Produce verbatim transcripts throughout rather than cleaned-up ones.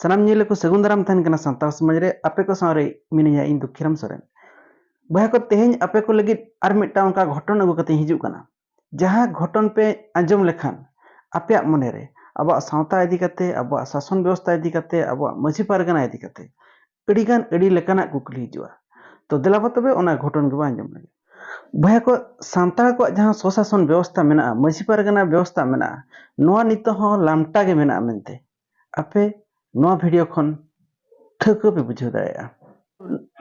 ᱥᱟᱱᱟᱢ ᱧᱮᱞ ᱠᱚ ᱥᱟᱹᱜᱩᱱ ᱫᱟᱨᱟᱢ ᱛᱟᱦᱮᱱ ᱠᱟᱱᱟ ᱥᱟᱱᱛᱟᱲ ᱥᱚᱢᱟᱡᱽ ᱨᱮ᱾ ᱟᱯᱮ ᱠᱚ ᱥᱟᱶ ᱨᱮ ᱢᱤᱱᱟᱹᱧᱟ ᱤᱧ ᱫᱩᱠᱷᱤᱨᱟᱢ ᱥᱚᱨᱮᱱ᱾ ᱵᱚᱭᱦᱟ ᱠᱚ, ᱛᱮᱦᱮᱧ ᱟᱯᱮ ᱠᱚ ᱞᱟᱹᱜᱤᱫ ᱟᱨ ᱢᱤᱫᱴᱟᱝ ᱚᱱᱠᱟ ᱜᱷᱚᱴᱚᱱ ᱟᱹᱜᱩ ᱠᱟᱛᱮ ᱤᱧ ᱦᱤᱡᱩᱜ ᱠᱟᱱᱟ, ᱡᱟᱦᱟᱸ ᱜᱷᱚᱴᱚᱱ ᱯᱮ ᱟᱸᱡᱚᱢ ᱞᱮᱠᱷᱟᱱ ᱟᱯᱮᱭᱟᱜ ᱢᱚᱱᱮ ᱨᱮ ᱟᱵᱚᱣᱟᱜ ᱥᱟᱶᱛᱟ ᱤᱫᱤ ᱠᱟᱛᱮ, ᱟᱵᱚᱣᱟᱜ ᱥᱟᱥᱚᱱ ᱵᱮᱵᱚᱥᱛᱷᱟ ᱤᱫᱤ ᱠᱟᱛᱮ, ᱟᱵᱚᱣᱟᱜ ᱢᱟᱹᱡᱷᱤ ᱯᱟᱨᱜᱟᱱᱟ ᱤᱫᱤ ᱠᱟᱛᱮ ᱟᱹᱰᱤ ᱜᱟᱱ ᱟᱹᱰᱤ ᱞᱮᱠᱟᱱᱟᱜ ᱠᱩᱠᱞᱤ ᱦᱤᱡᱩᱜᱼᱟ᱾ ᱛᱚ ᱫᱮᱞᱟ ᱵᱚ ᱛᱚᱵᱮ ᱚᱱᱟ ᱜᱷᱚᱴᱚᱱ ᱜᱮᱵᱚ ᱟᱸᱡᱚᱢ ᱞᱮᱜᱮ᱾ ᱵᱚᱭᱦᱟ ᱠᱚ, ᱥᱟᱱᱛᱟᱲ ᱠᱚᱣᱟᱜ ᱡᱟᱦᱟᱸ ᱥᱚᱥᱟᱥᱚᱱ ᱵᱮᱵᱚᱥᱛᱷᱟ ᱢᱮᱱᱟᱜᱼᱟ, ᱢᱟᱹᱡᱷᱤ ᱯᱟᱨᱜᱟᱱᱟ ᱵᱮᱵᱚᱥᱛᱷᱟ ᱢᱮᱱᱟᱜᱼᱟ, ᱱᱚᱣᱟ ᱱᱤᱛᱚᱜ ᱦᱚᱸ ᱞᱟᱢᱴᱟ ᱜᱮ ᱢᱮᱱᱟᱜᱼᱟ ᱢᱮᱱᱛᱮ ᱟᱯᱮ ᱱᱚᱣᱟ ᱵᱷᱤᱰᱤᱭᱳ ᱠᱷᱚᱱ ᱴᱷᱟᱹᱣᱠᱟᱹ ᱯᱮ ᱵᱩᱡᱷᱟᱹᱣ ᱫᱟᱲᱮᱭᱟᱜᱼᱟ᱾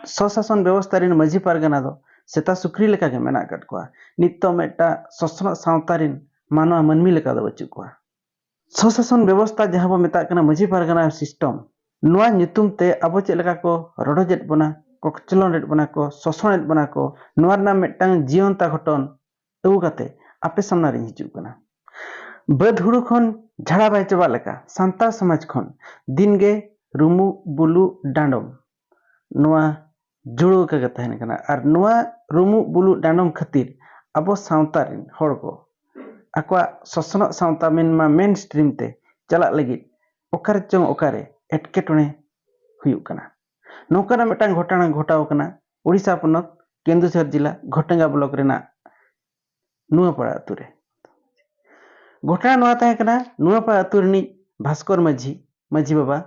ᱥᱚᱥᱟᱥᱚᱱ ᱵᱮᱵᱚᱥᱛᱷᱟ ᱨᱮᱱ ᱢᱟᱹᱡᱷᱤ ᱯᱟᱨᱜᱟᱱᱟ ᱫᱚ ᱥᱮᱛᱟ ᱥᱩᱠᱨᱤ ᱞᱮᱠᱟ ᱜᱮ ᱢᱮᱱᱟᱜ ᱟᱠᱟᱫ ᱠᱚᱣᱟ᱾ ᱱᱤᱛᱚᱜ ᱢᱤᱫᱴᱟᱝ ᱥᱚᱥᱱᱚᱜ ᱥᱟᱶᱛᱟ ᱨᱮᱱ ᱢᱟᱱᱣᱟ ᱢᱟᱹᱱᱢᱤ ᱞᱮᱠᱟ ᱫᱚ ᱵᱟᱹᱪᱩᱜ ᱠᱚᱣᱟ᱾ ᱥᱚᱥᱟᱥᱚᱱ ᱵᱮᱵᱚᱥᱛᱷᱟ ᱡᱟᱦᱟᱸ ᱵᱚ ᱢᱮᱛᱟᱜ ᱠᱟᱱᱟ ᱢᱟᱹᱡᱷᱤ ᱯᱟᱨᱜᱟᱱᱟ ᱥᱤᱥᱴᱚᱢ, ᱱᱚᱣᱟ ᱧᱩᱛᱩᱢ ᱛᱮ ᱟᱵᱚ ᱪᱮᱫ ᱞᱮᱠᱟ ᱠᱚ ᱨᱚᱰᱚᱡᱮᱫ ᱵᱚᱱᱟ, ᱠᱚᱪᱞᱚᱱᱮᱫ ᱵᱚᱱᱟ ᱠᱚ, ᱥᱚᱥᱚᱱᱮᱫ ᱵᱚᱱᱟ ᱠᱚ, ᱱᱚᱣᱟ ᱨᱮᱱᱟᱜ ᱢᱤᱫᱴᱟᱝ ᱡᱤᱭᱚᱱᱛᱟ ᱜᱷᱚᱴᱚᱱ ᱟᱹᱜᱩ ᱠᱟᱛᱮ ᱟᱯᱮ ᱥᱟᱢᱱᱟ ᱨᱤᱧ ᱦᱤᱡᱩᱜ ᱠᱟᱱᱟ᱾ ᱵᱟᱹᱫ ᱦᱩᱲᱩ ᱠᱷᱚᱱ ᱡᱷᱟᱲᱟ ᱵᱟᱭ ᱪᱟᱵᱟᱜ ᱞᱮᱠᱟ ᱥᱟᱱᱛᱟᱲ ᱥᱚᱢᱟᱡᱽ ᱠᱷᱚᱱ ᱫᱤᱱᱜᱮ ᱨᱩᱢᱩᱜ ᱵᱩᱞᱩᱜ ᱰᱟᱸᱰᱚᱢ, ᱱᱚᱣᱟ ᱡᱩᱲᱟᱹᱣ ᱟᱠᱟ ᱜᱮ ᱛᱟᱦᱮᱱ ᱠᱟᱱᱟ᱾ ᱟᱨ ᱱᱚᱣᱟ ᱨᱩᱢᱩᱜ ᱵᱩᱞᱩᱜ ᱰᱟᱸᱰᱚᱢ ᱠᱷᱟᱹᱛᱤᱨ ᱟᱵᱚ ᱥᱟᱶᱛᱟ ᱨᱮᱱ ᱦᱚᱲ ᱠᱚ ᱟᱠᱚᱣᱟᱜ ᱥᱚᱥᱱᱚᱜ ᱥᱟᱶᱛᱟ ᱢᱮᱱᱢᱟ ᱢᱮᱱ ᱥᱴᱨᱤᱢ ᱛᱮ ᱪᱟᱞᱟᱜ ᱞᱟᱹᱜᱤᱫ ᱚᱠᱟᱨᱮ ᱪᱚᱝ ᱚᱠᱟᱨᱮ ᱮᱴᱠᱮᱴᱚᱬᱮ ᱦᱩᱭᱩᱜ ᱠᱟᱱᱟ᱾ ᱱᱚᱝᱠᱟᱱᱟᱜ ᱢᱤᱫᱴᱟᱝ ᱜᱷᱚᱴᱚᱱᱟ ᱜᱷᱚᱴᱟᱣ ᱠᱟᱱᱟ ᱩᱲᱤᱥᱥᱟ ᱯᱚᱱᱚᱛ ᱠᱮᱱᱫᱩᱡᱷᱚᱨ ᱡᱮᱞᱟ ᱜᱷᱚᱴᱮᱝᱜᱟ ᱵᱞᱚᱠ ᱨᱮᱱᱟᱜ ᱱᱩᱣᱟᱯᱟᱲᱟ ᱟᱹᱛᱩ ᱨᱮ᱾ ᱜᱷᱚᱴᱚᱱᱟ ᱱᱚᱣᱟ ᱛᱟᱦᱮᱸ ᱠᱟᱱᱟ, ᱱᱩᱣᱟᱯᱟᱲᱟ ᱟᱹᱛᱩ ᱨᱤᱱᱤᱡ ᱵᱷᱟᱥᱠᱚᱨ ᱢᱟᱹᱡᱷᱤ, ᱢᱟᱹᱡᱷᱤ ᱵᱟᱵᱟ,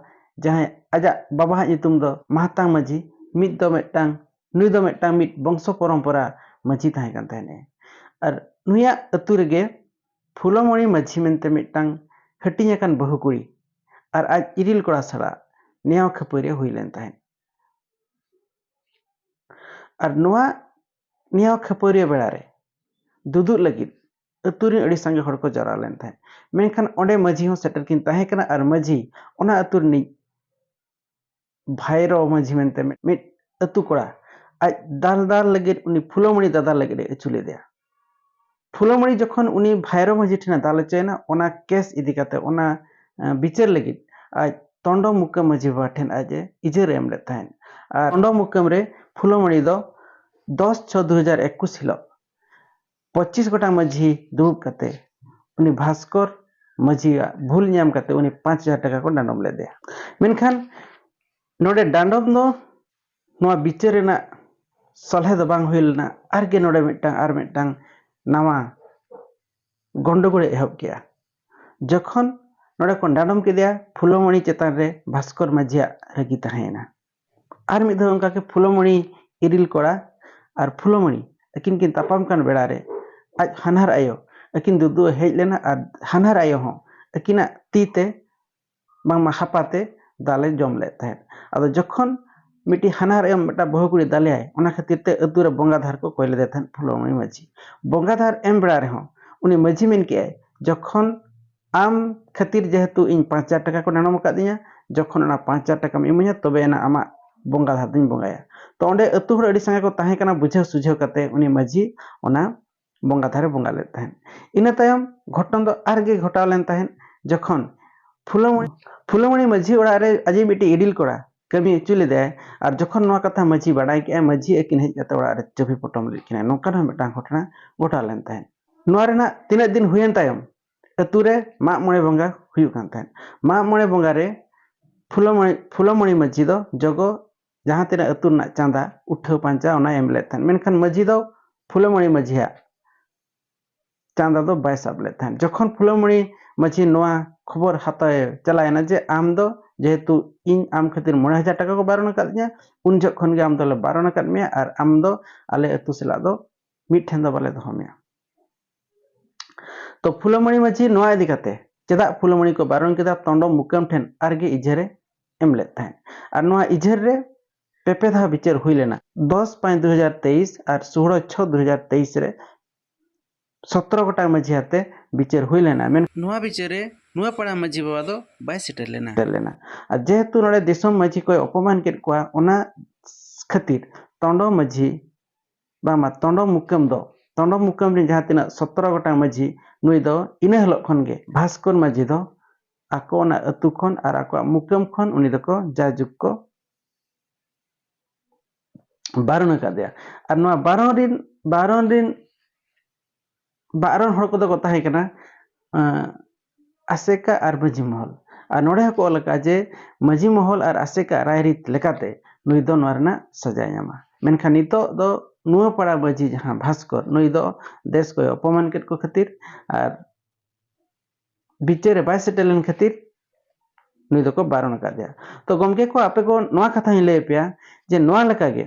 ᱡᱟᱦᱟᱸᱭ ᱟᱡᱟᱜ ᱵᱟᱵᱟᱣᱟᱜ ᱧᱩᱛᱩᱢ ᱫᱚ ᱢᱟᱦᱟᱛᱟᱝ ᱢᱟᱹᱡᱷᱤ, ᱢᱤᱫ ᱫᱚ ᱢᱤᱫᱴᱟᱝ, ᱱᱩᱭ ᱫᱚ ᱢᱤᱫᱴᱟᱝ ᱢᱤᱫ ᱵᱚᱝᱥᱚ ᱯᱚᱨᱚᱢᱯᱚᱨᱟ ᱢᱟᱹᱡᱷᱤ ᱛᱟᱦᱮᱸ ᱠᱟᱱ ᱛᱟᱦᱮᱸᱱᱟᱭ᱾ ᱟᱨ ᱱᱩᱭᱟᱜ ᱟᱹᱛᱩ ᱨᱮᱜᱮ ᱯᱷᱩᱞᱚᱢᱚᱬᱤ ᱢᱟᱹᱡᱷᱤ ᱢᱮᱱᱛᱮ ᱢᱤᱫᱴᱟᱝ ᱦᱟᱹᱴᱤᱧ ᱟᱠᱟᱱ ᱵᱟᱹᱦᱩ ᱠᱩᱲᱤ ᱟᱨ ᱟᱡ ᱤᱨᱤᱞ ᱠᱚᱲᱟ ᱥᱟᱞᱟᱜ ᱱᱮᱭᱟᱣ ᱠᱷᱟᱹᱯᱟᱹᱨᱤ ᱦᱩᱭ ᱞᱮᱱ ᱛᱟᱦᱮᱸᱫ᱾ ᱟᱨ ᱱᱚᱣᱟ ᱱᱮᱭᱟᱣ ᱠᱷᱟᱹᱯᱟᱹᱨᱤ ᱵᱮᱲᱟ ᱨᱮ ᱫᱩᱫᱩᱜ ᱞᱟᱹᱜᱤᱫ ᱟᱹᱛᱩ ᱨᱮᱱ ᱟᱹᱰᱤ ᱥᱟᱸᱜᱮ ᱦᱚᱲ ᱠᱚ ᱡᱟᱣᱨᱟ ᱞᱮᱱ ᱛᱟᱦᱮᱸᱫ᱾ ᱢᱮᱱᱠᱷᱟᱱ ᱚᱸᱰᱮ ᱢᱟᱹᱡᱷᱤ ᱦᱚᱸ ᱥᱮᱴᱮᱨ ᱠᱤᱱ ᱛᱟᱦᱮᱸ ᱠᱟᱱᱟ ᱟᱨ ᱢᱟᱹᱡᱷᱤ ᱚᱱᱟ ᱟᱹᱛᱩ ᱨᱤᱱᱤᱡ ᱵᱷᱟᱭᱨᱚ ᱢᱟᱹᱡᱷᱤ ᱢᱮᱱᱛᱮ ᱢᱤᱫ, ᱢᱤᱫ ᱟᱹᱛᱩ ᱠᱚᱲᱟ ᱟᱡ ᱫᱟᱞ ᱫᱟᱞ ᱞᱟᱹᱜᱤᱫ ᱩᱱᱤ ᱯᱷᱩᱞᱚᱢᱚᱬᱤ ᱫᱟᱫᱟᱞ ᱞᱟᱹᱜᱤᱫ ᱮ ᱟᱹᱪᱩ ᱞᱮᱫᱮᱭᱟ᱾ ᱯᱷᱩᱞᱚᱢᱚᱬᱤ ᱡᱚᱠᱷᱚᱱ ᱩᱱᱤ ᱵᱷᱟᱭᱨᱚ ᱢᱟᱹᱡᱷᱤ ᱴᱷᱮᱱᱮ ᱫᱟᱞ ᱦᱚᱪᱚᱭᱮᱱᱟ, ᱚᱱᱟ ᱠᱮᱥ ᱤᱫᱤ ᱠᱟᱛᱮ, ᱚᱱᱟ ᱮ, ᱵᱤᱪᱟᱹᱨ ᱞᱟᱹᱜᱤᱫ ᱟᱡ ᱛᱚᱱᱰᱚ ᱢᱩᱠᱟᱹᱢ ᱢᱟᱹᱡᱷᱤ ᱵᱟᱵᱟ ᱴᱷᱮᱱ ᱟᱡ ᱮ ᱤᱡᱟᱹᱨ ᱮ ᱮᱢ ᱞᱮᱫ ᱛᱟᱦᱮᱸᱫ᱾ ᱟᱨ ᱛᱚᱱᱰᱚ ᱢᱩᱠᱟᱹᱢ ᱨᱮ ᱯᱷᱩᱞᱚᱢᱚᱬᱤ ᱫᱚ ᱫᱚᱥ ᱪᱷᱚ ᱫᱩ ᱦᱟᱡᱟᱨ ᱮᱠᱩᱥ ᱦᱤᱞᱳᱜ ᱯᱚᱸᱪᱤᱥ ᱜᱚᱴᱟᱝ ᱢᱟᱹᱡᱷᱤ ᱫᱩᱲᱩᱵ ᱠᱟᱛᱮ ᱩᱱᱤ ᱵᱷᱟᱥᱠᱚᱨ ᱢᱟᱹᱡᱷᱤᱭᱟᱜ ᱵᱷᱩᱞ ᱧᱟᱢ ᱠᱟᱛᱮ ᱩᱱᱤ ᱯᱟᱸᱪ ᱦᱟᱡᱟᱨ ᱴᱟᱠᱟ ᱠᱚ ᱰᱟᱸᱰᱚᱢ ᱞᱮᱫᱮᱭᱟ᱾ ᱢᱮᱱᱠᱷᱟᱱ ᱱᱚᱰᱮ ᱰᱟᱸᱰᱚᱢ ᱫᱚ ᱱᱚᱣᱟ ᱵᱤᱪᱟᱹᱨ ᱨᱮᱱᱟᱜ ᱥᱚᱞᱦᱮ ᱫᱚ ᱵᱟᱝ ᱦᱩᱭ ᱞᱮᱱᱟ, ᱟᱨᱜᱮ ᱱᱚᱰᱮ ᱢᱤᱫᱴᱟᱝ ᱟᱨ ᱢᱤᱫᱴᱟᱝ ᱱᱟᱣᱟ ᱜᱚᱱᱰᱚᱜᱳᱲᱮ ᱮᱦᱚᱵ ᱠᱮᱜᱼᱟ᱾ ᱡᱚᱠᱷᱚᱱ ᱱᱚᱰᱮ ᱠᱚ ᱰᱟᱸᱰᱚᱢ ᱠᱮᱫᱮᱭᱟ, ᱯᱷᱩᱞᱚᱢᱚᱬᱤ ᱪᱮᱛᱟᱱ ᱨᱮ ᱵᱷᱟᱥᱠᱚᱨ ᱢᱟᱹᱡᱷᱤᱭᱟᱜ ᱨᱟᱹᱜᱤ ᱛᱟᱦᱮᱸᱭᱮᱱᱟ᱾ ᱟᱨ ᱢᱤᱫ ᱫᱷᱟᱣ ᱚᱱᱠᱟᱜᱮ ᱯᱷᱩᱞᱚᱢᱚᱬᱤ ᱤᱨᱤᱞ ᱠᱚᱲᱟ ᱟᱨ ᱯᱷᱩᱞᱚᱢᱚᱬᱤ ᱟᱹᱠᱤᱱ ᱠᱤᱱ ᱛᱟᱯᱟᱢ ᱠᱟᱱ ᱵᱮᱲᱟ ᱨᱮ ᱟᱡ ᱦᱟᱱᱦᱟᱨ ᱟᱭᱳ ᱟᱹᱠᱤᱱ ᱫᱩᱫᱩ ᱦᱮᱡ ᱞᱮᱱᱟ ᱟᱨ ᱦᱟᱱᱦᱟᱨ ᱟᱭᱳ ᱦᱚᱸ ᱟᱹᱠᱤᱱᱟᱜ ᱛᱤ ᱛᱮ ᱵᱟᱝᱢᱟ ᱦᱟᱯᱟᱛᱮ ᱫᱟᱞᱮ ᱡᱚᱢ ᱞᱮᱫ ᱛᱟᱦᱮᱸᱫ᱾ ᱟᱫᱚ ᱡᱚᱠᱷᱚᱱ ᱢᱤᱫᱴᱤᱡ ᱦᱟᱱᱦᱟᱨ ᱟᱭᱳ ᱢᱤᱫᱴᱟᱝ ᱵᱟᱹᱦᱩ ᱠᱩᱲᱤ ᱫᱟᱞᱮᱭᱟᱭ, ᱚᱱᱟ ᱠᱷᱟᱹᱛᱤᱨ ᱛᱮ ᱟᱹᱛᱩ ᱨᱮ ᱵᱚᱸᱜᱟ ᱫᱷᱟᱨ ᱠᱚ ᱠᱚᱭ ᱞᱮᱫᱮ ᱛᱟᱦᱮᱸᱫ ᱯᱷᱩᱞᱚᱢᱚᱬᱤ ᱢᱟᱹᱡᱷᱤ᱾ ᱵᱚᱸᱜᱟ ᱫᱷᱟᱨ ᱮᱢ ᱵᱮᱲᱟ ᱨᱮᱦᱚᱸ ᱩᱱᱤ ᱢᱟᱹᱡᱷᱤ ᱢᱮᱱ ᱠᱮᱜᱼᱟᱭ, ᱡᱚᱠᱷᱚᱱ ᱟᱢ ᱠᱷᱟᱹᱛᱤᱨ ᱡᱮᱦᱮᱛᱩ ᱤᱧ ᱯᱟᱸᱪ ᱦᱟᱡᱟᱨ ᱴᱟᱠᱟ ᱠᱚ ᱰᱟᱸᱰᱚᱢ ᱟᱠᱟᱫᱤᱧᱟ, ᱡᱚᱠᱷᱚᱱ ᱚᱱᱟ ᱯᱟᱸᱪ ᱦᱟᱡᱟᱨ ᱴᱟᱠᱟᱢ ᱤᱢᱟᱹᱧᱟ, ᱛᱚᱵᱮ ᱮᱱᱟ ᱟᱢᱟᱜ ᱵᱚᱸᱜᱟ ᱫᱷᱟᱨ ᱫᱚᱧ ᱵᱚᱸᱜᱟᱭᱟ᱾ ᱛᱚ ᱚᱸᱰᱮ ᱟᱹᱛᱩ ᱦᱚᱲ ᱟᱹᱰᱤ ᱥᱟᱸᱜᱮ ᱠᱚ ᱛᱟᱦᱮᱸ ᱠᱟᱱᱟ, ᱵᱩᱡᱷᱟᱹᱣ ᱥᱩᱡᱷᱟᱹᱣ ᱠᱟᱛᱮ ᱩᱱᱤ ᱢᱟᱹᱡᱷᱤ ᱚᱱᱟ ᱵᱚᱸᱜᱟ ᱫᱷᱟᱨᱮ ᱵᱚᱸᱜᱟ ᱞᱮᱫ ᱛᱟᱦᱮᱸᱫ᱾ ᱤᱱᱟᱹ ᱛᱟᱭᱚᱢ ᱜᱷᱚᱴᱚᱱ ᱫᱚ ᱟᱨᱜᱮ ᱜᱷᱚᱴᱟᱣ ᱞᱮᱱ ᱛᱟᱦᱮᱸᱫ, ᱡᱚᱠᱷᱚᱱ ᱯᱷᱩᱞᱚᱢᱚᱬᱤ ᱯᱷᱩᱞᱚᱢᱚᱬᱤ ᱢᱟᱹᱡᱷᱤ ᱚᱲᱟᱜ ᱨᱮ ᱟᱡᱤᱡ ᱢᱤᱫᱴᱤᱡ ᱤᱰᱤᱞ ᱠᱚᱲᱟ ᱠᱟᱹᱢᱤ ᱦᱚᱪᱚ ᱞᱮᱫᱟᱭ᱾ ᱟᱨ ᱡᱚᱠᱷᱚᱱ ᱱᱚᱣᱟ ᱠᱟᱛᱷᱟ ᱢᱟᱹᱡᱷᱤ ᱵᱟᱰᱟᱭ ᱠᱮᱜᱼᱟᱭ, ᱢᱟᱹᱡᱷᱤ ᱟᱹᱠᱤᱱ ᱦᱮᱡ ᱠᱟᱛᱮ ᱚᱲᱟᱜ ᱨᱮ ᱪᱟᱹᱵᱷᱤ ᱯᱚᱴᱚᱢ ᱞᱮᱫ ᱠᱤᱱᱟᱭ᱾ ᱱᱚᱝᱠᱟᱱ ᱦᱚᱸ ᱢᱤᱫᱴᱟᱝ ᱜᱷᱚᱴᱚᱱᱟ ᱜᱷᱚᱴᱟᱣ ᱞᱮᱱ ᱛᱟᱦᱮᱸᱫ᱾ ᱱᱚᱣᱟ ᱨᱮᱱᱟᱜ ᱛᱤᱱᱟᱹᱜ ᱫᱤᱱ ᱦᱩᱭᱮᱱ ᱛᱟᱭᱚᱢ ᱟᱹᱛᱩ ᱨᱮ ᱢᱟᱜ ᱢᱚᱬᱮ ᱵᱚᱸᱜᱟ ᱦᱩᱭᱩᱜ ᱠᱟᱱ ᱛᱟᱦᱮᱸᱫ᱾ ᱢᱟᱜ ᱢᱚᱬᱮ ᱵᱚᱸᱜᱟ ᱨᱮ ᱯᱷᱩᱞᱚᱢᱚᱬᱤ ᱯᱷᱩᱞᱚᱢᱚᱬᱤ ᱢᱟᱹᱡᱷᱤ ᱫᱚ ᱡᱚᱜᱚ ᱡᱟᱦᱟᱸ ᱛᱤᱱᱟᱹᱜ ᱟᱹᱛᱩ ᱨᱮᱱᱟᱜ ᱪᱟᱸᱫᱟ ᱩᱴᱷᱟᱹᱣ ᱯᱟᱧᱪᱟ ᱚᱱᱟᱭ ᱮᱢ ᱞᱮᱫ ᱛᱟᱦᱮᱸᱫ᱾ ᱢᱮᱱᱠᱷᱟᱱ ᱢᱟᱹᱡᱷᱤ ᱫᱚ ᱯᱷᱩᱞᱚᱢᱚᱬᱤ ᱢᱟᱹᱡᱷᱤᱭᱟᱜ ᱪᱟᱸᱫᱟ ᱫᱚ ᱵᱟᱭ ᱥᱟᱵ ᱞᱮᱫ ᱛᱟᱦᱮᱸᱫ᱾ ᱡᱚᱠᱷᱚᱱ ᱯᱷᱩᱞᱚᱢᱚᱬᱤ ᱢᱟᱹᱡᱷᱤ ᱱᱚᱣᱟ ᱠᱷᱚᱵᱚᱨ ᱦᱟᱛᱟᱣᱮ ᱪᱟᱞᱟᱣᱮᱱᱟ ᱡᱮ ᱟᱢ ᱫᱚ ᱡᱮᱦᱮᱛᱩ ᱤᱧ ᱟᱢ ᱠᱷᱟᱹᱛᱤᱨ ᱢᱚᱬᱮ ᱦᱟᱡᱟᱨ ᱴᱟᱠᱟ ᱠᱚ ᱵᱟᱨᱚᱱ ᱟᱠᱟᱫᱤᱧᱟ, ᱩᱱ ᱡᱚᱦᱚᱜ ᱠᱷᱚᱱ ᱜᱮ ᱟᱢ ᱫᱚᱞᱮ ᱵᱟᱨᱚᱱ ᱟᱠᱟᱫ ᱢᱮᱭᱟ ᱟᱨ ᱟᱢ ᱫᱚ ᱟᱞᱮ ᱟᱹᱛᱩ ᱥᱟᱞᱟᱜ ᱫᱚ ᱢᱤᱫ ᱴᱷᱮᱱ ᱫᱚ ᱵᱟᱞᱮ ᱫᱚᱦᱚ ᱢᱮᱭᱟ᱾ ᱛᱚ ᱯᱷᱩᱞᱚᱢᱚᱬᱤ ᱢᱟᱹᱡᱷᱤ ᱱᱚᱣᱟ ᱤᱫᱤ ᱠᱟᱛᱮ ᱪᱮᱫᱟᱜ ᱯᱷᱩᱞᱚᱢᱚᱬᱤ ᱠᱚ ᱵᱟᱨᱚᱱ ᱠᱮᱫᱟ, ᱛᱚᱸᱰᱚ ᱢᱩᱠᱟᱹᱢ ᱴᱷᱮᱱ ᱟᱨᱜᱮ ᱤᱡᱷᱟᱹᱨᱮ ᱮᱢ ᱞᱮᱫ ᱛᱟᱦᱮᱸᱫ᱾ ᱟᱨ ᱱᱚᱣᱟ ᱤᱡᱷᱟᱹᱨ ᱨᱮ ᱯᱮ ᱯᱮ ᱫᱷᱟᱣ ᱵᱤᱪᱟᱹᱨ ᱦᱩᱭ ᱞᱮᱱᱟ, ᱫᱚᱥ ᱯᱟᱸᱪ ᱫᱩ ᱦᱟᱡᱟᱨ ᱛᱮᱭᱤᱥ ᱟᱨ ᱥᱳᱞᱳ ᱪᱷᱚ ᱫᱩ ᱦᱟᱡᱟᱨ ᱛᱮᱭᱤᱥ ᱨᱮ ᱥᱚᱛᱨᱚ ᱜᱚᱴᱟᱝ ᱢᱟᱹᱡᱷᱤ ᱟᱛᱮ ᱵᱤᱪᱟᱹᱨ ᱦᱩᱭ ᱞᱮᱱᱟ᱾ ᱢᱮᱱ ᱱᱚᱣᱟ ᱵᱤᱪᱟᱹᱨ ᱨᱮ ᱱᱚᱣᱟ ᱯᱟᱲᱟ ᱢᱟᱹᱡᱷᱤ ᱵᱟᱵᱟ ᱫᱚ ᱵᱟᱭ ᱥᱮᱴᱮᱨ ᱞᱮᱱᱟ᱾ ᱥᱮᱴᱮᱨ ᱞᱮᱱᱟ᱾ ᱟᱨ ᱡᱮᱦᱮᱛᱩ ᱱᱚᱰᱮ ᱫᱤᱥᱚᱢ ᱢᱟᱹᱡᱷᱤ ᱠᱚᱭ ᱚᱯᱚᱢᱟᱱ ᱠᱮᱫ ᱠᱚᱣᱟ, ᱚᱱᱟ ᱠᱷᱟᱹᱛᱤᱨ ᱛᱚᱸᱰᱚ ᱢᱟᱹᱡᱷᱤ ᱵᱟᱝᱢᱟ ᱛᱚᱸᱰᱚ ᱢᱩᱠᱟᱹᱢ ᱫᱚ, ᱛᱚᱸᱰᱚ ᱢᱩᱠᱟᱹᱢ ᱨᱮᱱ ᱡᱟᱦᱟᱸ ᱛᱤᱱᱟᱹᱜ ᱥᱚᱛᱨᱚ ᱜᱚᱴᱟᱝ ᱢᱟᱹᱡᱷᱤ, ᱱᱩᱭ ᱫᱚ ᱤᱱᱟᱹ ᱦᱤᱞᱳᱜ ᱠᱷᱚᱱ ᱜᱮ ᱵᱷᱟᱥᱠᱚᱨ ᱢᱟᱹᱡᱷᱤ ᱫᱚ ᱟᱠᱚ ᱚᱱᱟ ᱟᱹᱛᱩ ᱠᱷᱚᱱ ᱟᱨ ᱟᱠᱚᱣᱟᱜ ᱢᱩᱠᱟᱹᱢ ᱠᱷᱚᱱ ᱩᱱᱤ ᱫᱚᱠᱚ ᱡᱟᱭᱡᱩᱜᱽ ᱠᱚ ᱵᱟᱨᱚᱱ ᱟᱠᱟᱫᱮᱭᱟ᱾ ᱟᱨ ᱱᱚᱣᱟ ᱵᱟᱨᱚᱱ ᱨᱤᱱ ᱵᱟᱨᱚᱱ ᱨᱤᱱ ᱵᱟᱨᱚᱱ ᱦᱚᱲ ᱠᱚᱫᱚ ᱠᱚ ᱛᱟᱦᱮᱸ ᱠᱟᱱᱟ, ᱟᱸ, ᱟᱥᱮᱠᱟ ᱟᱨ ᱢᱟᱹᱡᱷᱤ ᱢᱚᱦᱚᱞ᱾ ᱟᱨ ᱱᱚᱰᱮ ᱦᱚᱸᱠᱚ ᱚᱞ ᱟᱠᱟᱫᱼᱟ ᱡᱮ ᱢᱟᱹᱡᱷᱤ ᱢᱚᱦᱚᱞ ᱟᱨ ᱟᱥᱮᱠᱟ ᱨᱟᱭᱨᱤᱛ ᱞᱮᱠᱟᱛᱮ ᱱᱩᱭ ᱫᱚ ᱱᱚᱣᱟ ᱨᱮᱱᱟᱜ ᱥᱟᱡᱟᱭ ᱧᱟᱢᱟ᱾ ᱢᱮᱱᱠᱷᱟᱱ ᱱᱤᱛᱚᱜ ᱫᱚ ᱱᱚᱣᱟ ᱯᱟᱲᱟ ᱢᱟᱹᱡᱷᱤ ᱡᱟᱦᱟᱸ ᱵᱷᱟᱥᱠᱚᱨ, ᱱᱩᱭ ᱫᱚ ᱫᱮᱥ ᱠᱚᱭ ᱚᱯᱚᱢᱟᱱ ᱠᱮᱫ ᱠᱚ ᱠᱷᱟᱹᱛᱤᱨ ᱟᱨ ᱵᱤᱪᱟᱹᱨ ᱨᱮ ᱵᱟᱭ ᱥᱮᱴᱮᱨ ᱞᱮᱱ ᱠᱷᱟᱹᱛᱤᱨ ᱱᱩᱭ ᱫᱚᱠᱚ ᱵᱟᱨᱚᱱ ᱟᱠᱟᱫᱮᱭᱟ᱾ ᱛᱚ ᱜᱚᱢᱠᱮ ᱠᱚ, ᱟᱯᱮ ᱠᱚ ᱱᱚᱣᱟ ᱠᱟᱛᱷᱟᱧ ᱞᱟᱹᱭ ᱟᱯᱮᱭᱟ ᱡᱮ ᱱᱚᱣᱟ ᱞᱮᱠᱟᱜᱮ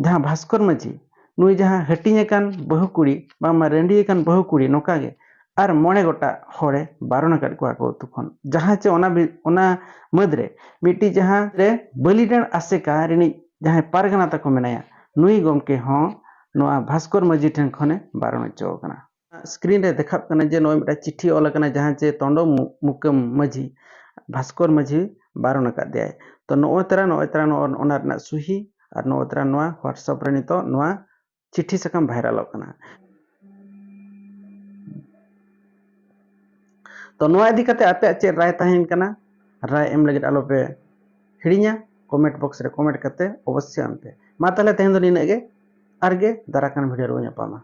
ᱡᱟᱦᱟᱸ ᱵᱷᱟᱥᱠᱚᱨ ᱢᱟᱹᱡᱷᱤ, ᱱᱩᱭ ᱡᱟᱦᱟᱸ ᱦᱟᱹᱴᱤᱧ ᱟᱠᱟᱱ ᱵᱟᱹᱦᱩ ᱠᱩᱲᱤ, ᱵᱟᱝᱢᱟ ᱨᱟᱺᱰᱤ ᱟᱠᱟᱱ ᱵᱟᱹᱦᱩ ᱠᱩᱲᱤ, ᱱᱚᱝᱠᱟ ᱜᱮ ᱟᱨ ᱢᱚᱬᱮ ᱜᱚᱴᱟᱝ ᱦᱚᱲᱮ ᱵᱟᱨᱚᱱ ᱟᱠᱟᱫ ᱠᱚᱣᱟ ᱟᱠᱚ ᱟᱹᱛᱩ ᱠᱷᱚᱱ᱾ ᱡᱟᱦᱟᱸ ᱪᱮ ᱚᱱᱟ ᱵᱤ-, ᱚᱱᱟ ᱢᱟᱹᱫᱽ ᱨᱮ ᱢᱤᱫᱴᱤᱡ ᱡᱟᱦᱟᱸ ᱨᱮ ᱵᱟᱹᱞᱤᱰᱟᱸᱲ ᱟᱥᱮᱠᱟ ᱨᱤᱱᱤᱡ ᱡᱟᱦᱟᱸᱭ ᱯᱟᱨᱜᱟᱱᱟ ᱛᱟᱠᱚ ᱢᱮᱱᱟᱭᱟ, ᱱᱩᱭ ᱜᱚᱢᱠᱮ ᱦᱚᱸ ᱱᱚᱣᱟ ᱵᱷᱟᱥᱠᱚᱨ ᱢᱟᱹᱡᱷᱤ ᱴᱷᱮᱱ ᱠᱷᱚᱱᱮ ᱵᱟᱨᱚᱱ ᱦᱚᱪᱚ ᱟᱠᱟᱱᱟ᱾ ᱥᱠᱨᱤᱱ ᱨᱮ ᱫᱮᱠᱷᱟᱜ ᱠᱟᱱᱟ ᱡᱮ ᱱᱚᱜᱼᱚᱭ ᱢᱤᱫᱴᱟᱝ ᱪᱤᱴᱷᱤ ᱚᱞ ᱟᱠᱟᱱᱟ, ᱡᱟᱦᱟᱸ ᱪᱮ ᱛᱚᱱᱰᱚ ᱢᱩ-, ᱢᱩᱠᱟᱹᱢ ᱢᱟᱹᱡᱷᱤ ᱵᱷᱟᱥᱠᱚᱨ ᱢᱟᱹᱡᱷᱤ ᱵᱟᱨᱚᱱ ᱟᱠᱟᱫ ᱫᱮᱭᱟᱭ᱾ ᱛᱚ ᱱᱚᱜᱼᱚᱭ ᱛᱟᱨᱟ, ᱱᱚᱜᱼᱚᱭ ᱛᱟᱨᱟ, ᱱᱚᱜᱼᱚ ᱚᱱᱟ ᱨᱮᱱᱟᱜ ᱥᱩᱦᱤ ᱟᱨ ᱱᱚᱜᱼᱚᱭ ᱛᱟᱨᱟ ᱱᱚᱣᱟ WhatsApp ᱨᱮ ᱱᱤᱛᱚᱜ ᱱᱚᱣᱟ ᱪᱤᱴᱷᱤ ᱥᱟᱠᱟᱢ ᱵᱷᱟᱭᱨᱟᱞᱚᱜ ᱠᱟᱱᱟ᱾ ᱛᱚ ᱱᱚᱣᱟ ᱤᱫᱤ ᱠᱟᱛᱮ ᱟᱯᱮᱭᱟᱜ ᱪᱮᱫ ᱨᱟᱭ ᱛᱟᱦᱮᱸᱭᱮᱱ ᱠᱟᱱᱟ? ᱨᱟᱭ ᱮᱢ ᱞᱟᱹᱜᱤᱫ ᱟᱞᱚᱯᱮ ᱦᱤᱲᱤᱧᱟ, ᱠᱚᱢᱮᱱᱴ ᱵᱚᱠᱥ ᱨᱮ ᱠᱚᱢᱮᱱᱴ ᱠᱟᱛᱮ ᱚᱵᱚᱥᱥᱳᱭ ᱮᱢ ᱯᱮ᱾ ᱢᱟ ᱛᱟᱦᱞᱮ ᱛᱮᱦᱮᱧ ᱫᱚ ᱱᱤᱱᱟᱹᱜ ᱜᱮ, ᱟᱨᱜᱮ ᱫᱟᱨᱟ ᱠᱟᱱ ᱵᱷᱤᱰᱤᱭᱳ ᱨᱮᱵᱚᱱ ᱧᱟᱯᱟᱢᱟ᱾